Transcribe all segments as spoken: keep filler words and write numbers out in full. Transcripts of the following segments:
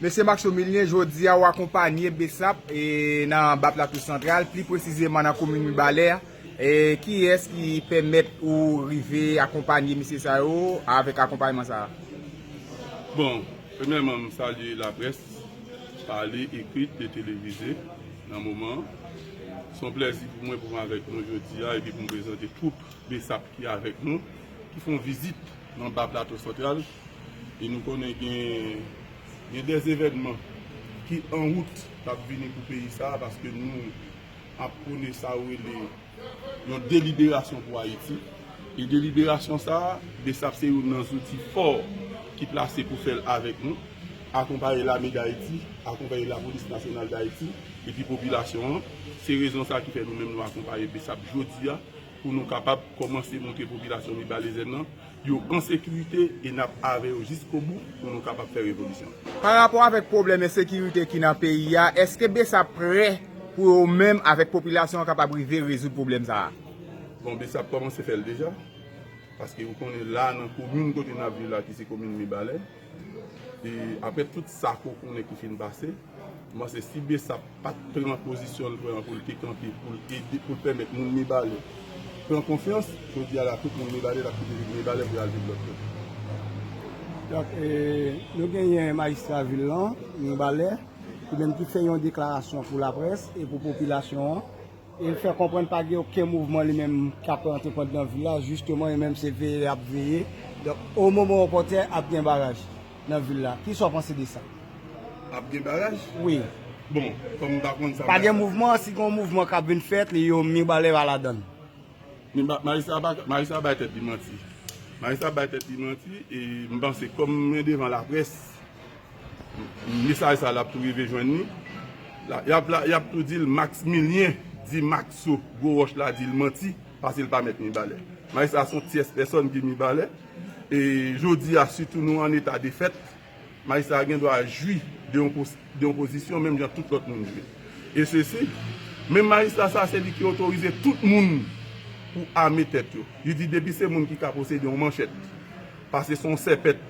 Mesye Maxo Milien, jodi a w akonpanye BSAP e nan Ba Plato Santral, pli presizeman nan komin Mibalè. E kiyès ki pèmèt ou rive akonpanye mesye sa yo avèk akonpayman sa a? Bon, premyèman, m salye laprès, pale, ekrit e televize nan moman an. Se yon plèzi pou mwen pou m avèk nou jodi a epi pou m prezante twoup BSAP ki avèk nou, ki fè yon vizit nan Ba Plato Santral. E nou konnen gen, gen de evènman ki an wout k ap vini pou peyi sa a, paske nou ap prone sa yo rele yon deliberasyon pou Ayiti. E deliberasyon sa a, BSAP se youn nan zouti fò ki plase pou fè l avèk nou, akonpaye Lame Dayiti, akonpaye Lapolis Nasyonal Dayiti, epi popilasyon an. Se rezon sa ki fè nou menm nou akonpaye BSAP jodi a, pou nou kapab kòmanse montre popilasyon Mibalezyen nan yo an sekirite e n ap avè yo jiskobou pou nou kapab fè revolisyon. Pa rapò avèk pwoblèm ensekirite ki nan peyi a, èske BSAP prè pou yo menm avèk popilasyon an kapab rive rezoud pwoblèm sa a? Bon, BSAP kòmanse fè l deja, paske ou konnen la nan komin kote n ap viv la ki se komin Mibalè, e apre tout sa ke w konnen ki fin pase, m panse si BSAP pa t pran pozisyon l pran an pou l te kanpe, pou l ede, pou l pèmèt moun Mibalè pran konfyans, jodi a la tout moun Mibalè t ap kite vil Mibalè pou y al viv lòt kote. Donk, e, nou genyen majistra vil lan, Mibalè, ki menm ki fè yon deklarasyon pou laprès e pou popilasyon an. E l fè konprann pa gen okenn mouvman li menm k ap antreprann nan vil la, jisteman, li menm se veye l ap veye. Donk, o moman opòtè, ap gen baraj nan vil la. Kisa w panse de sa? Ap gen baraj? Wi. Bon, kòm m pa konn sa. Pa gen mouvman, si gen yon mouvman k ap vin fèt, li yo Mibalè pa ladan l. Men ba- majistra ba- majistra bay tèt li manti. Majistra bay tèt li manti e m panse kòm mwen devan laprès, mesaj sa l ap tou rive jwenn li. La, y ap la, y ap tou di l Maxmilien di Maxo gwo wòch la di l manti, paske l pa mèt Mibalè. Majistra se yon tyès pèsòn ki Mibalè. E jodi a, sitou nou an eta defèt, majistra gen dwa jwi de yon pos- de yon pozisyon menm jan tout lòt moun jwi. E sesi, menm majistra sa se li ki otorize tout moun pou ame tèt yo. Li di depi se moun ki ka posede yon manchèt, pase se yon sèpèt,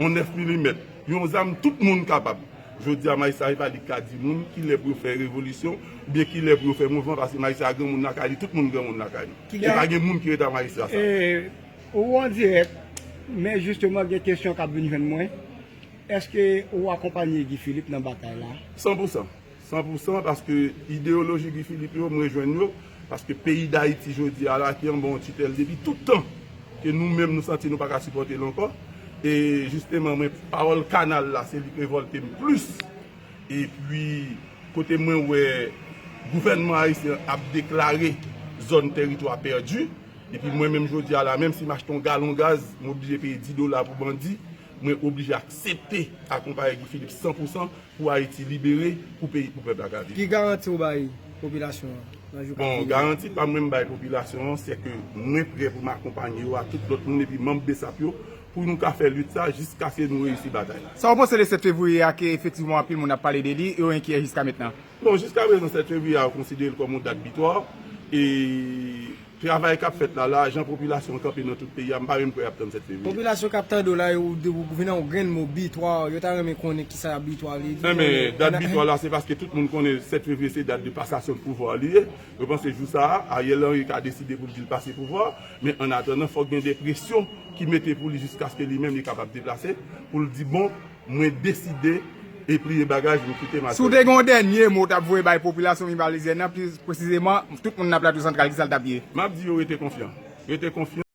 yon nèf milimèt, yon zam, tout moun kapab. Jodi a majistra se pa li k ka di moun kilè pou yo fè revolisyon oubyen kilè pou yo fè mouvman, paske majistra granmoun lakay li, tout moun granmoun lakay li. E pa gen moun ki ret a majistra sa. E, ou an dirèk, men jisteman gen kesyon k ap vin jwenn mwen. Èske ou akonpanye Guy Philippe nan batay la? San pou san. San pou san, paske ideyoloji Guy Philippe yo, m rejwenn yo, paske peyi Dayiti jodi a la ki anba yon titèl depi tout tan ke nou menm nou santi nou pa ka sipòte l ankò. E jisteman, mwen, pawòl kanal la, se li k revòlte m plis. Epi, kote mwen wè gouvènman ayisyen ap deklare zòn tèritwa pèdi, epi mwen menm jodi a la, menm si m achte yon galon gaz, m oblije peye dis dola pou bandi, mwen oblije aksepte akonpaye Guy Philippe san pou san pou Ayiti libere, pou peyi, pou pèp la ka viv. Ki garanti ou bay popilasyon an nan jou k ap Bon, vini? Garanti pa m mwen m bay popilasyon an, se ke mwen prè pou m akonpanye yo a tout lòt moun epi manm BSAP yo, pou nou ka fè lit sa jiskaske nou reyisi batay la. Sa w panse de sèt fevriye a ke efektivman anpil moun ap pale de li e yo enkyè jiska mentnan? Bon, jiska prezan sèt fevriye a, yo konsidere l kòm yon dat bitwa. E travay k ap fèt la, la, jan popilasyon an kanpe nan tout peyi a, m pa menm kwè y ap tann sèt fevriye. Popilasyon k ap tande w la, yo, yo vin nan yon grenn mo, bitwa, yo ta renmen konnen kisa bitwa vle di. Enben, dat bitwa la, se paske tout moun konnen sèt fevriye se dat de pasasyon de pouvwa li ye. Yo panse jou sa a, Ariel Henry ka deside pou l di l pase pouvwa, men an atandan, fòk gen de presyon ki mete pou li jiskaske li menm li kapab deplase, pou l di, bon, mwen deside e pliye bagaj, m kite m al. Si w te gen yon dènye mo w t ap voye bay popilasyon Mibalezyen nan, plis presizeman, tout moun nan Plato Santral, kisa l t ap ye? M ap di yo rete konfyan. Rete konfyan.